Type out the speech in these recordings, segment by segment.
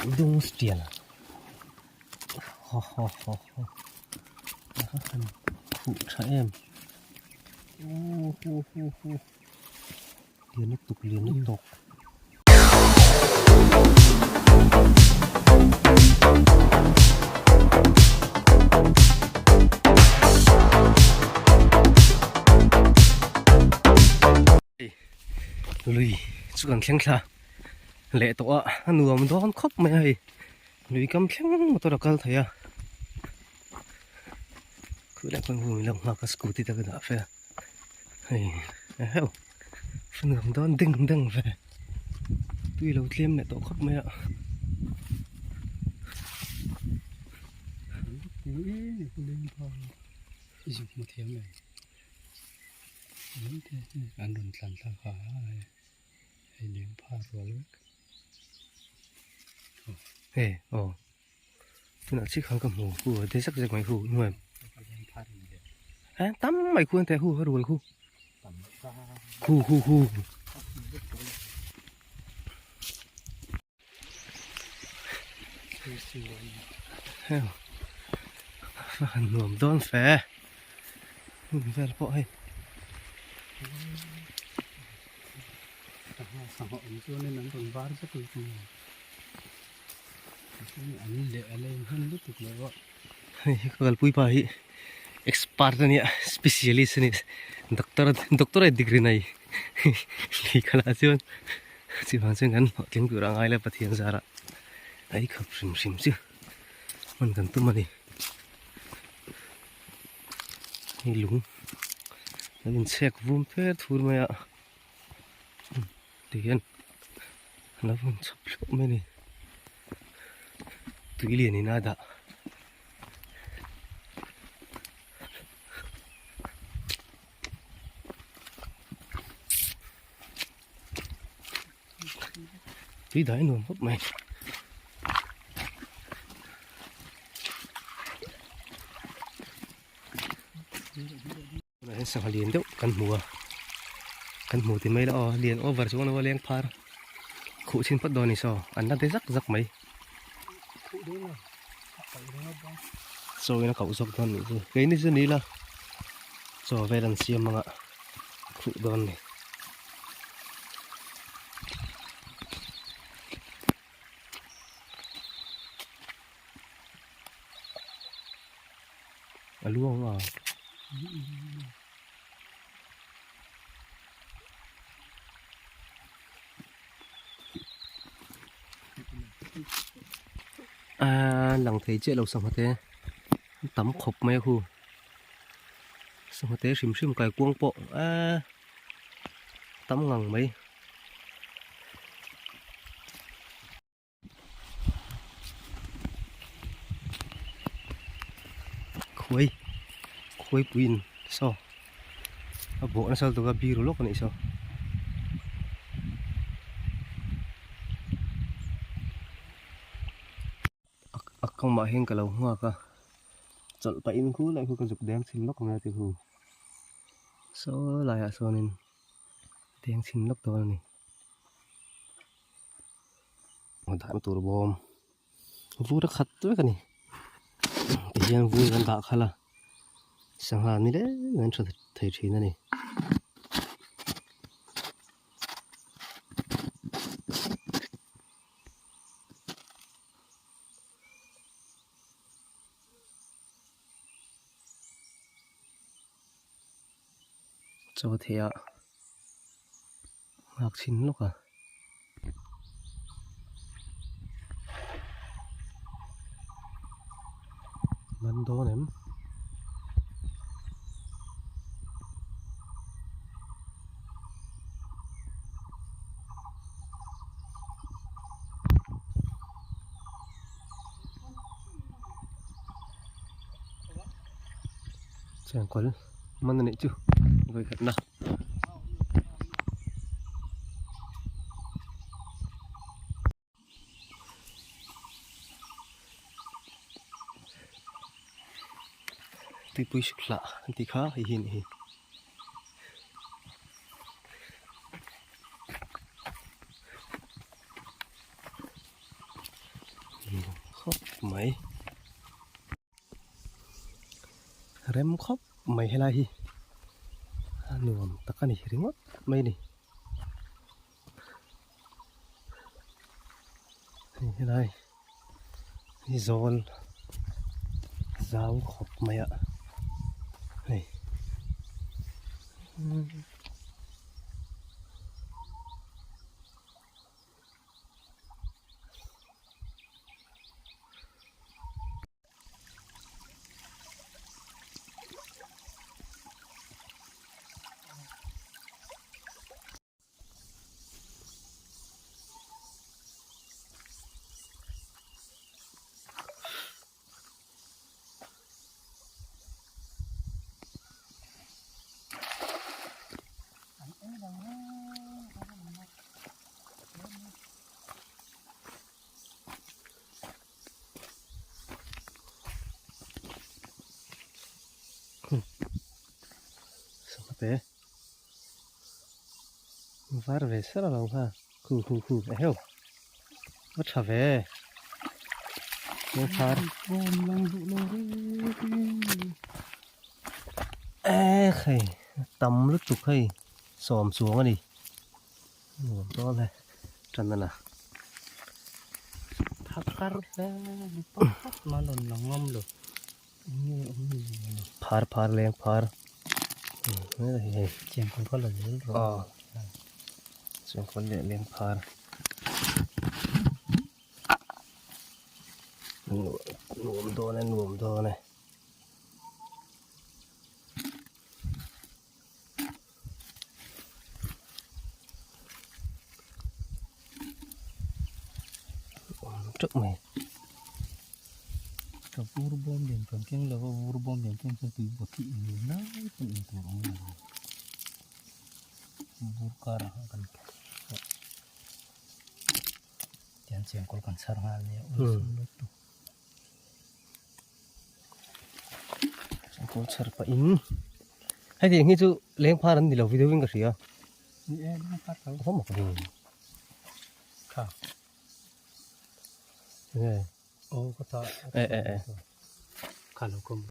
Dungstial haw haw haw haw a va han khuh tha em u hu hu hu lian lutuk lian lutuk. Lui chu kan thleng thla leh tawh a a nuam dawn khawp mai a hei lui kam thleng motor a kal thei a khulai khawn hmun lam nghak a scooty te ka dah fe a hei eheu a nuam dawn ding deng ve tui lo tlem leh tawh khawp mai a. An rawn tlan thlak a hei leng phar rual vek hei aw tunah chiah khan ka hmu hu a de zak zak mai hu nuam eh tam mai khu an teh hu a rual khu khu khu khu. Heng a han nuam dawn fe hmun vel pawh hei sangha awm chuanin an rawn var zet ang chu an leh a leng hman lutuk leh pawh hei hi ka kalpui pa hi expert a nia specialist a ni doctor doctorate degree nei lehkha lah chuan. Chuvang chuan kan hlawhtling tur a ngai la Pathian zarah a i khap hrim hrim chu hman kan tum a ni. Hei lung a inchhek vum pher thur mai a tihian a lo rawn chhawp hlauh mai a ni. Tui lian in a dah. Tui dai nuam khawp mai. Tunah hian sangha lian deuh kan hmu a kan hmu ti mai la aw lian over chuan a leng phar khuh chhin phawt dawn a ni saw an la de zak zak mai chaw in a koh zawk dawn anih chu keini chu ni la chaw vel an siam anga khuh dawn a ni. A luang a. A lang thei chiah lo sangha te tam khawp mai a hu sangha te hrim hrim kaikuang pawh eee tam ngang mai. Khuai khuai puiin saw a bawh nasa lutuk a biru lawk a nih saw. A kawngah hian ka lo nghak a chawlh pahin khu leh khu ka zuk deng chhin lawk mai a ti hu saw laiah sawnin deng chhin lawk dawn a ni. Dan tur bawm vur a khat vek a ni tihian vur kan dah khalh a sangha ni leng an tha thei thin a ni. Chaw theih ah nghak chhin lawk a. Man dawn em? Chengkawl man a nih chu vawikhatna. Tuipui suk hlah an tih kha hei hi a nih hi. mai. Rem khawp mai helai hi a nuam tak a ni ringawt mai a ni. Hei helai hi zawl zau khawp mai a hei. Sangha te var ve sar alo kha khu khu khu eheu a tha ve phar e hei tam lutuk hei sawm chuang a ni nuam dawn e tan a na Thakar hle ni pakhat mah rawn la ngam lo eng nge awm ni phar phar leng phar hei chengkawl kha la zel rawh aw chengkawl leh leng phar nuam dawn e nuam dawn e. Teuh mai. Ka vur bawm lian kan keng lo va, vur bawm lian keng chuan tui bawt hi in lai pawn in tur awm lo. Vur karah khan kan tian chengkawl kan chhar nghal nia awlsam lutuk. Chengkawl chhar pah in hei hi chu leng phar an ni lo video in ka hria. Ni e leng phar tho. Awm a ka ring. Kha. Enge. Aw ka ta. E e e. Kha lo kom.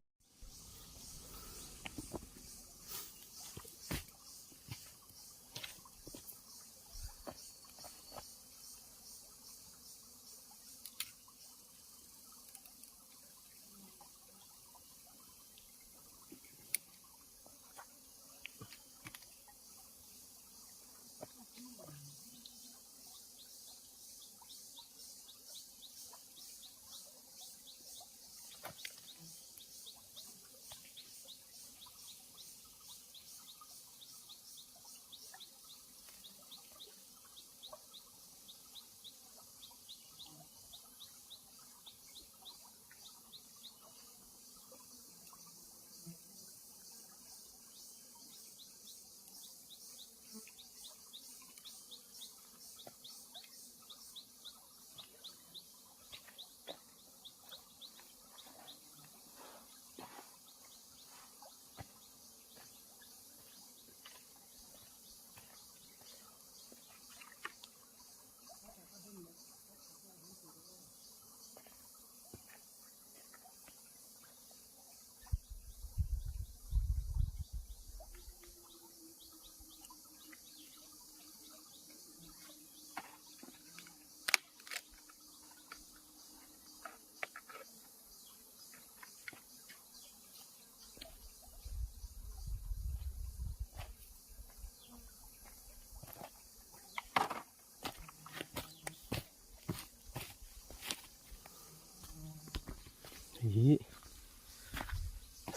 Hei hi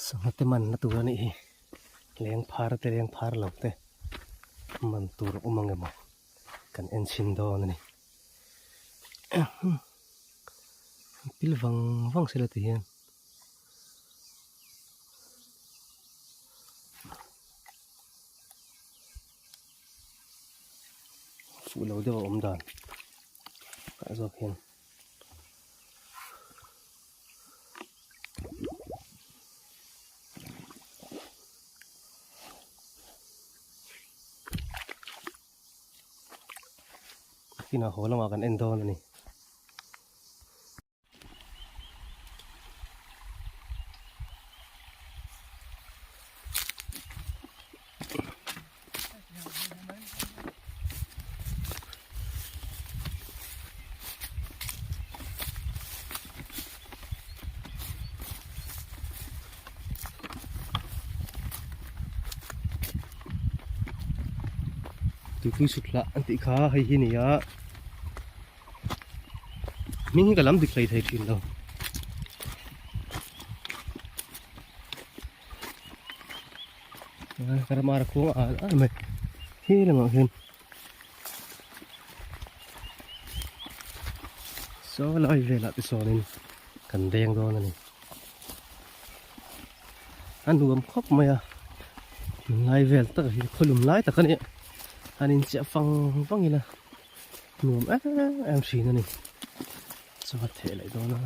sangha te manna tur a nih hi leng phar te leng phar lo te man tur a awm ang emaw kan en chhin dawn a ni pil vang vang sela ti hian. Fuh lo deuh a awm dan ah zawk hian kinah haw lamah kan en dawn a ni. Tuipui sutlah an tih kha hei hi nia hming hi ka lam dik hlei thei thin lo. Ramar khuang al al mai he lamah hian saw lai velah te sawnin kan deng dawn a ni a nuam khawp mai a tunlai vel tak hi khawlum lai tak a ni an inchiah fang vang ila nuam em em thin a ni chuan a theh leh dawn a.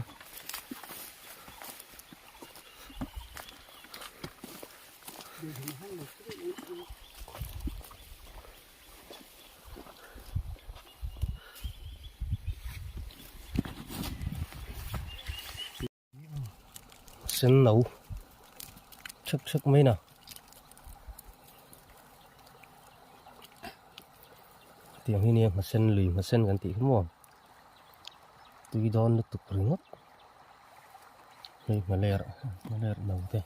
Sen no thek thek mai na tiang hi nia hmasen lui hmasen kan tih hi maw tui dawn lutuk ringawt hei hmaler hmaler no te.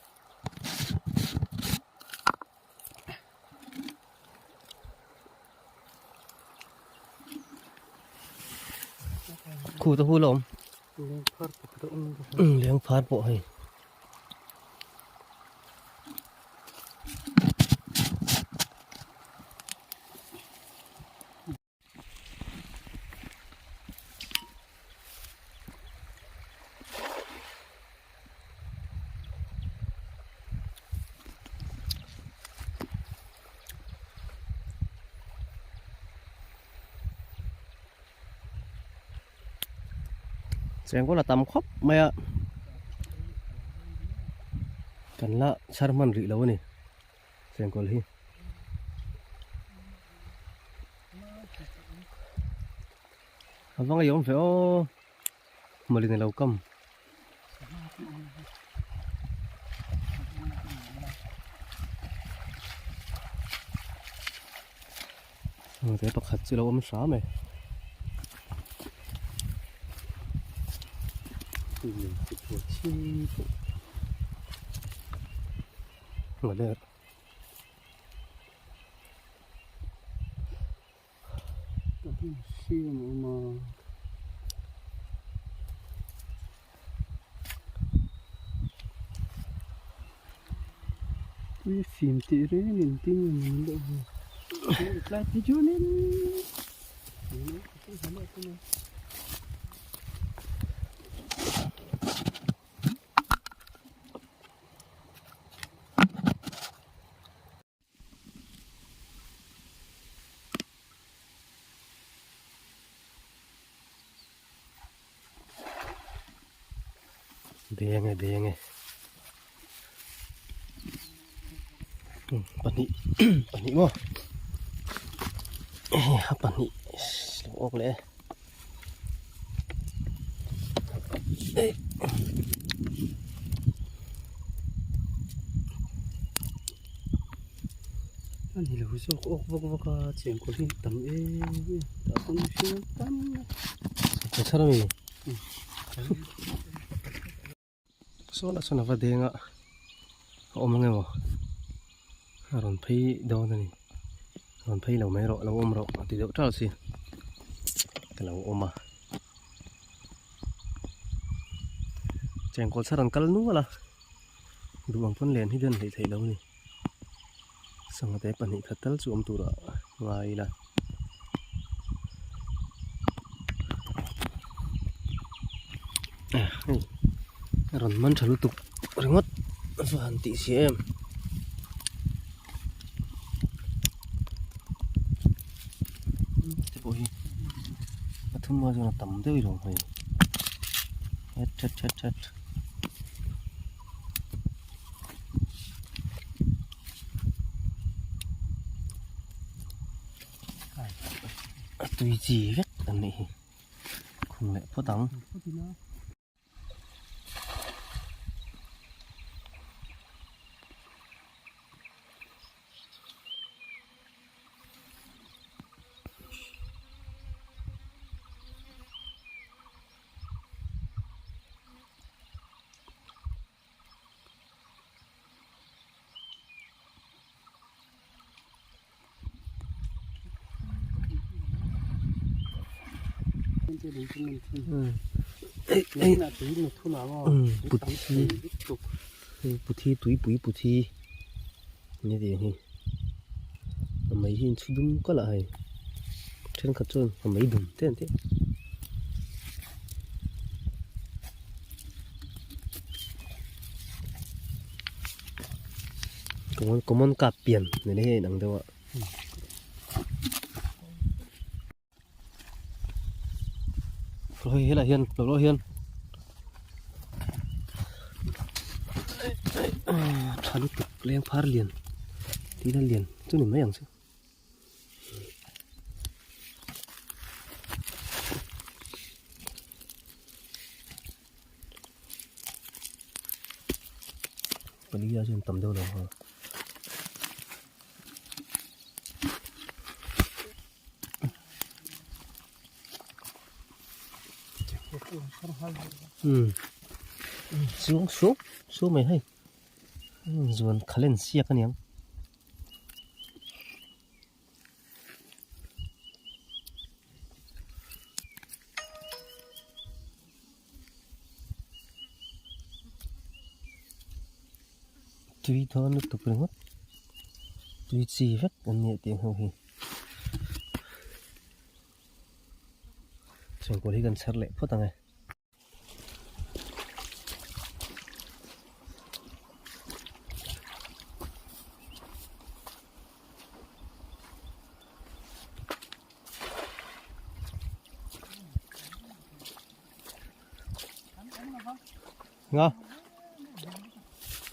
Khu te hu lawm leng phar pawh hei. Chengkawl a tam khawp mai a kan la chhar hman rih lo a ni chengkawl hi. A va ngeiawm ve aw mawlin alo kam te pakhat chu lo awm hram e Tui fim tih reng in tin a ni deuh hi tlai phei chuanin Deng e deng e pahnih pahnih maw a pahnih lo awk leh e. A ni lo zawk awk vak vak a chengkawl hi tam em em tah pawn mihring an tam a. Ka chhar ami sawn a sawn a va deng a a awm ange maw a rawn phei dawn a ni rawn phei lo mai rawh lo awm rawh a ti deuh ṭal si ka lo awm a. Chengkawl chhar an kal nual a duh ang pawn len hi den hleih theih lo a ni. Sangha te pahnih khat tal chu awm tur ah ngai ila. Hei a rawn man tha lutuk ringawt a va han tih si em. Te pawh hi pathum rual chuan a tam deuh i lo hei het het het het. A tui chi vek an nih hi khung leh phawt ang. Puthi puthi tuipui puthi ni tih hi a mei hi inchhu dum kalh a hei thenkhat chuan a mei dum te an ti. Common common cup pian nena hian a inang deuh a. Hei helaiah hian lo hian tha lutuk leng phar lian tih na lian chu ni mai ang chu. Pali a chuan tam deuh lo ha. Chuang suau suau mai hei zuan khalen siak aniang. Tui dawn lutuk ringawt tui chi vek an nia tih ang ho hi chhungkaw hi kan chher leh phawt ang e. Nga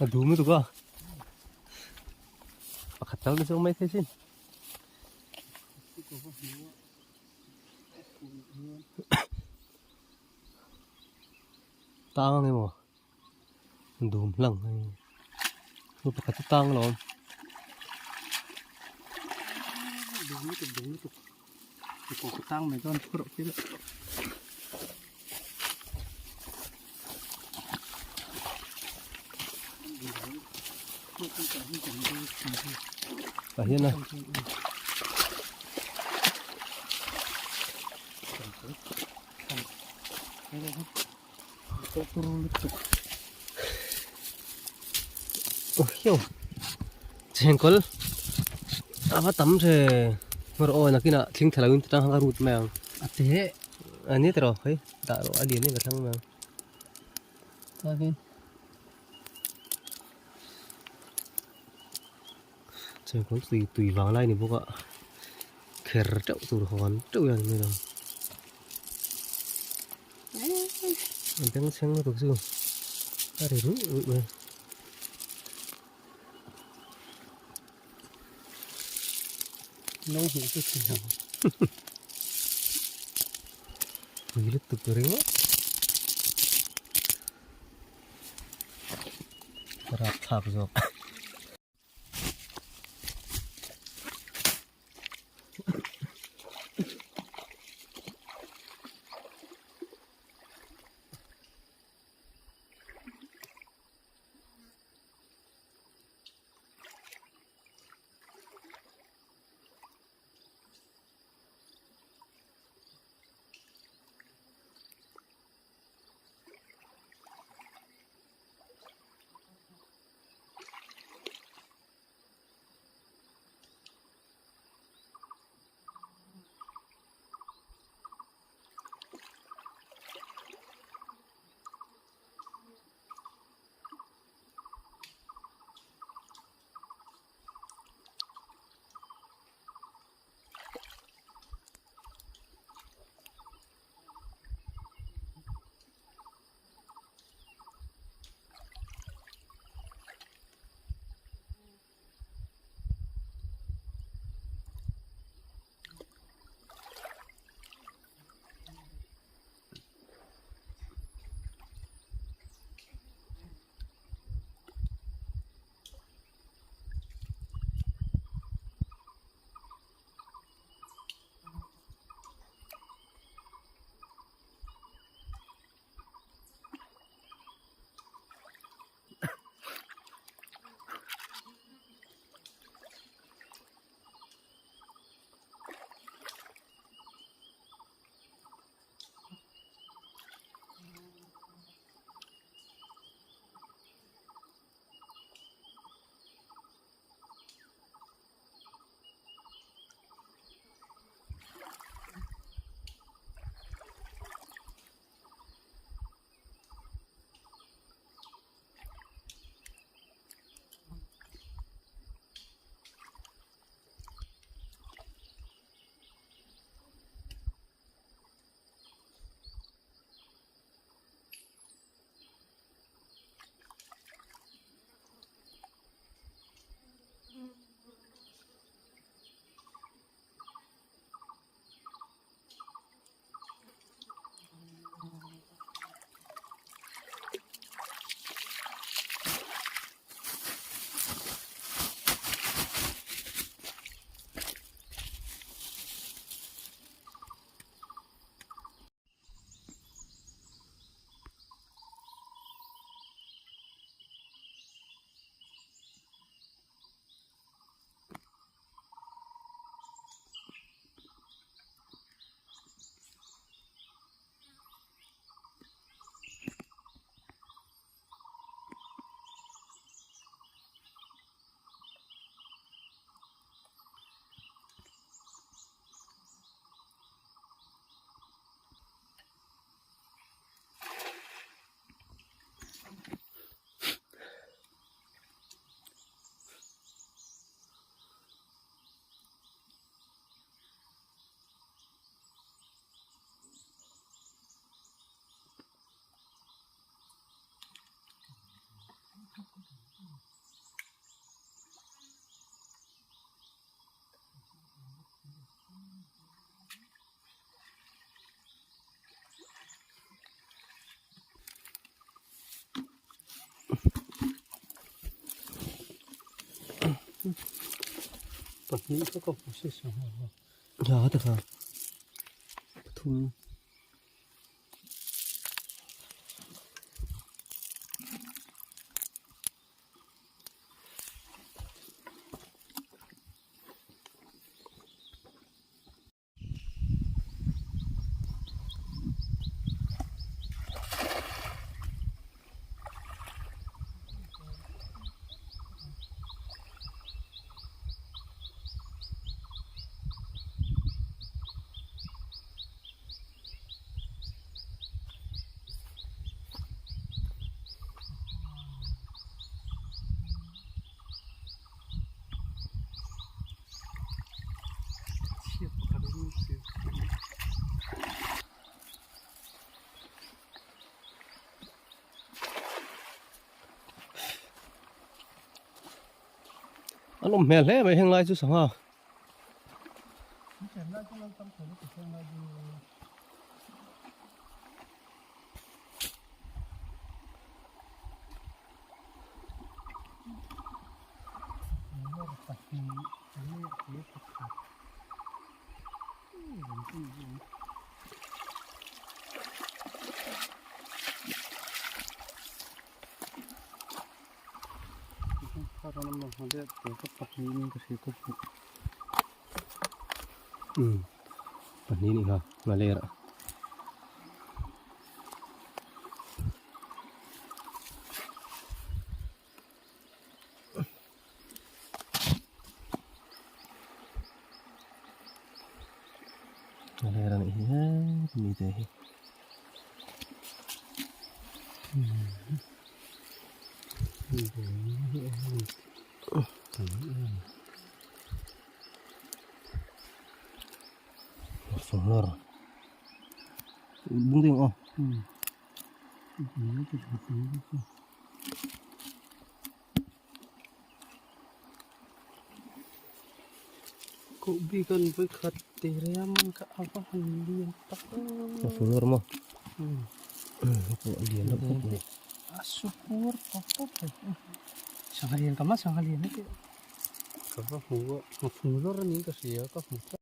a dum lutuk a pakhat tal te chu awm mai thei sin. Tang ang emaw dum hlang hei chu pakhat chu tang alawm. Dum lutuk dum lutuk kawk tang mai dawn phur rawh thil. Tah hian a. Chhengkawl a va tam the hmar aw nakinah thling thla loin tang ka rut mai ang a te a ni tawh hei dah rawh a lian in ka thlang mai ang chuanin chhengkawl tui tui vang lai ni bawk a kher teuh tur hawn teuh hian mai ang. A bengchheng lutuk chu a ri ruih ruih mai. No hmuh chu thin ang. Pui lutuk ringawt. Rapthlak zawk. Pahnih kha ka hmu si sangha a. Ya ta kha. Pathum. An awm hmel hle mai heng lai chu sangha. Pahnih nih kha ngaler ah. Ngaler anih hi hemi te hi. Solar. Bung ding oh. Koh bik an vawi khat tih rem ka ava han lian tak A fur maw pawh a lian deuh khawp mai a su pur pawp pawp mai sangha lian ka ma sangha lian heti ka va hmu a nghafung lawr a niin ka hria ka hmu tlat.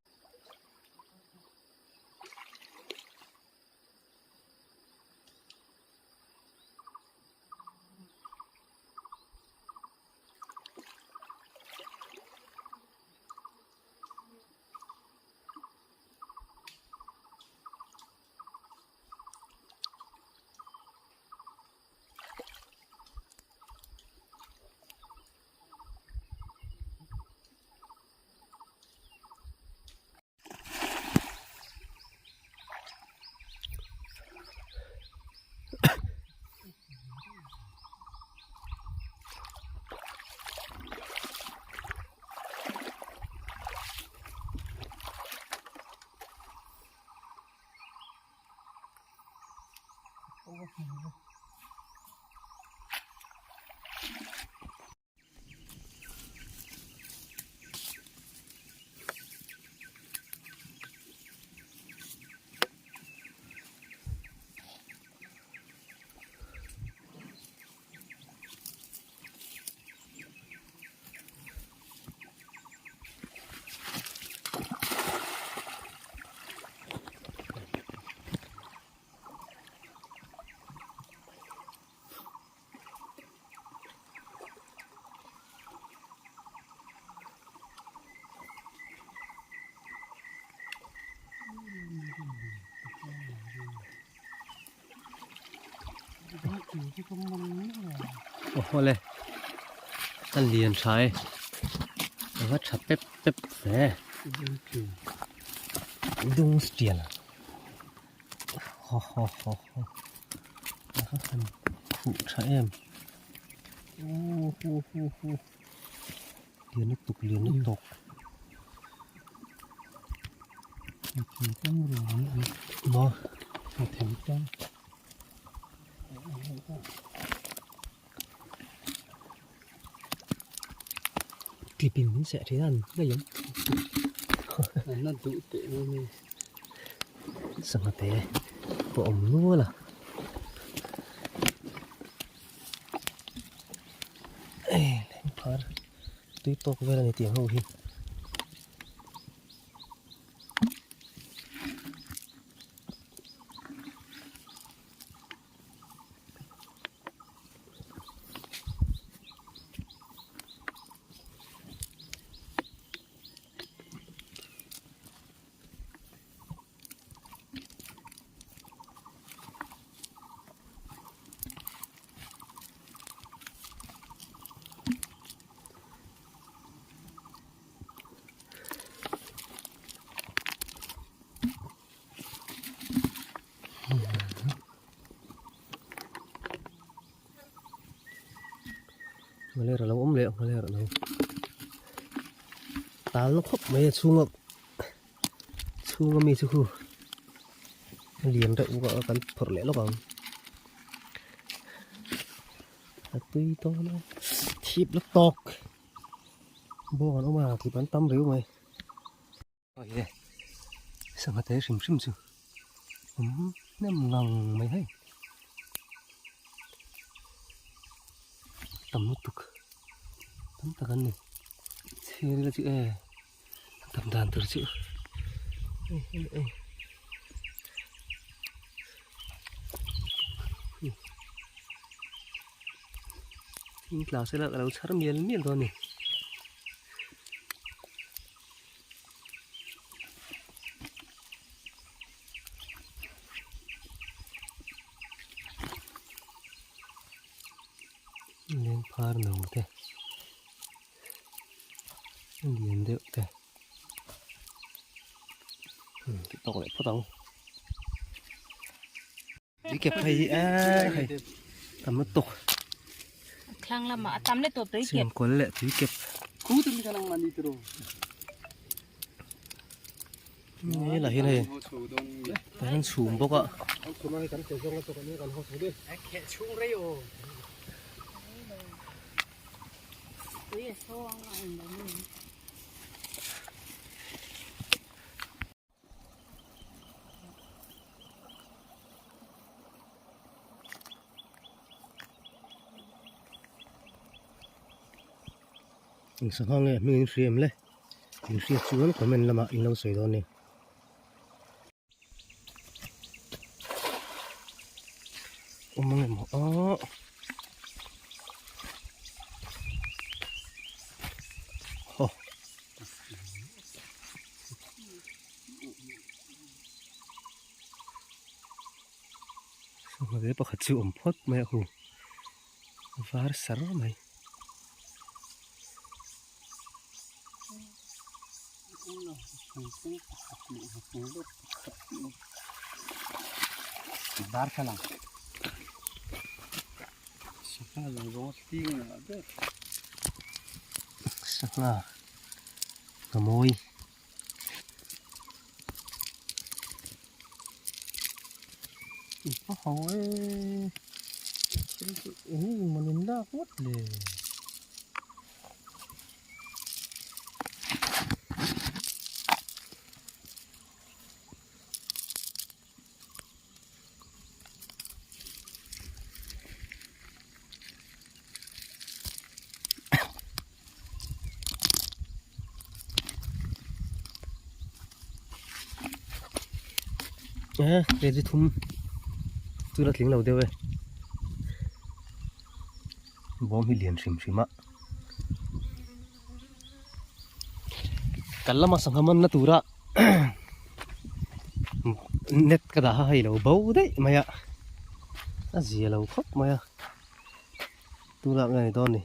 Aw le a lian tha e a va tha pep pep hle dung tial haw haw haw haw a va han khuh tha em aw hu hu hu lian lutuk lian lutuk maw Clip in min seh thin a ni ngei ang na duh teh mai ni sangha te pawh awm nual a lengphar tui tawk vel a ni tiang ho hi. Nghaler a lo awm leh a nghaler a lo tal na khawp mai a chhunga chhunga mi chu khu a lian reuh bawk a kan phawrh leh lawk ang a tui dawn a thip la tawk bawng an awm a thip an tam riau mai. Hei sangha te hrim hrim chu awm hnem ngang mai hei tam lutuk tam tak an ni chhir ila chu e tam dan tur chu hei hei hei thing tla sela ka lo chhar mial mial dawn a ni. Leng phar no te a lian deuh te tih tawk leh phawt ang. Tui kep phei hi eee hei tam lutuk. Thlang lamah a tam le tawp tui kep. Chhungkawl leh tui kep. Khu te mi khan ang mani tiro. Ni lah hian hei tah hian chhum bawk a. Tui a sawng a englo mi. Eng sangha nge hming in hria em le in hriat chuan comment lamah in lo sawi dawn a ni. Awm ang emaw aw. Haw. Sangha ve pakhat chu awm phawt mai a hu var sar mai. Darthlalang sangha zawng zawng a hling a ber. Sangha ka mawi. A ho e thil chu eng eng maw nin lak ngawt le. Eh kg thum chu la tling lo deuh e bawm hi lian hrim hrim a kan lama sangha manna tura net ka dah a hei lo bo daih mai a a zia lo khawp mai a tunah nge ni dawn ni.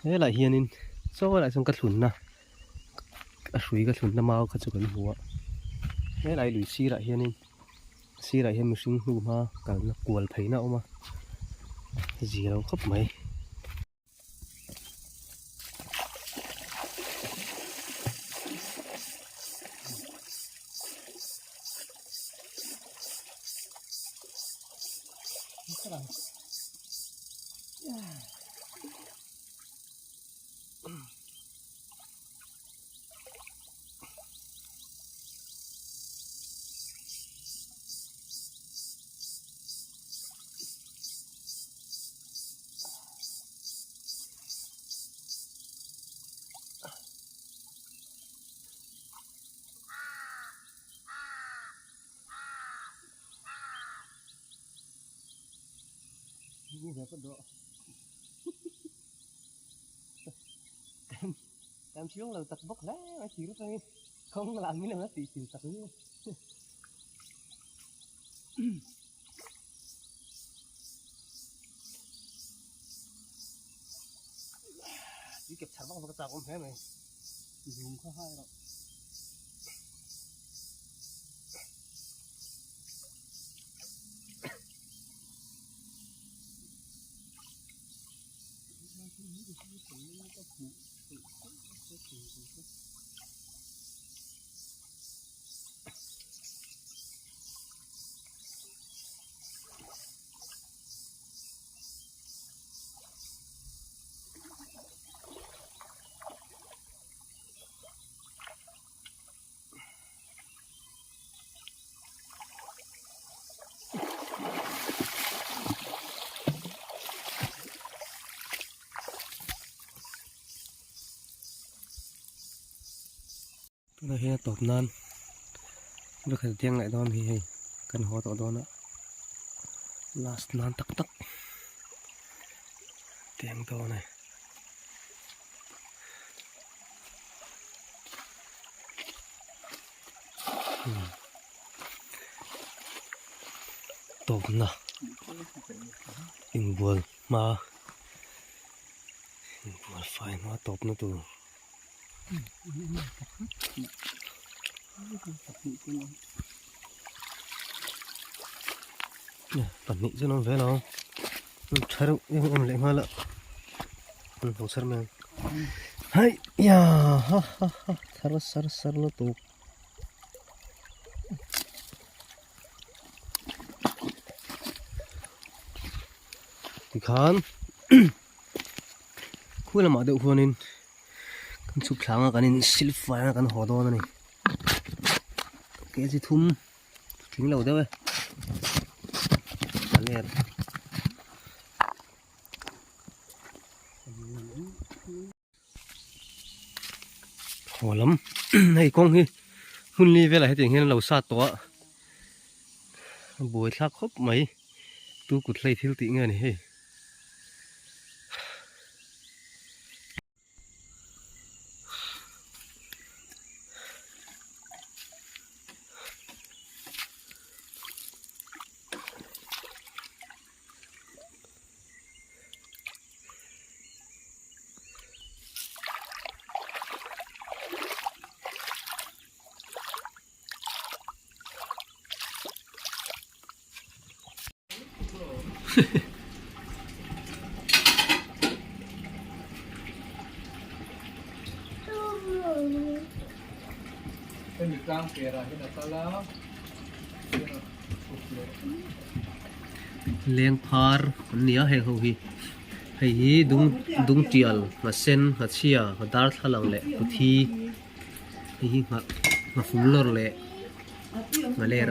Helaiah hianin chaw laiah chuan ka thlunna a hrui ka thlunna mau kha chu kan hmu a helai lui sirah hianin sirah hian mihring hnu hma kalna kual pheina a awm a zia lo khawp mai. Em chiang lo tak bawk hle mai thir atangin kawng lah min lo la tih chil tak ni. Tui kep char vak vak a chak awm hle mai. Zoom kha hai rawh. Tunah hian a tawp nan vekhat diang leh dawn hi hei kan haw tawh dawn a last nan tak tak tiang dawn a ni. Tawpna inbual hma inbual fai hma tawpna tur. Pahnih chu an awm ve lo tha reuh em em leh nghal a an hmu char mai ang hai ya ha ha ha thar sar sar lutuk. Tikhan khu lamah deuh huanin kan chhuk thlang a kan in sil fai a kan haw dawn a ni kg thum tling lo deuh e a ler. Haw lam hei kawng hi hmun li velah hetiang hian an lo sat tawh a a buai thlak khawp mai tu kut hlei thil tih nge a ni hei. Leng phar an ni a heng ho hi hei hi dung dung tial ngha sen ngha chhia ngha darthlalang leh puthi hei hi ngha ngha fung lawr leh ngha ler.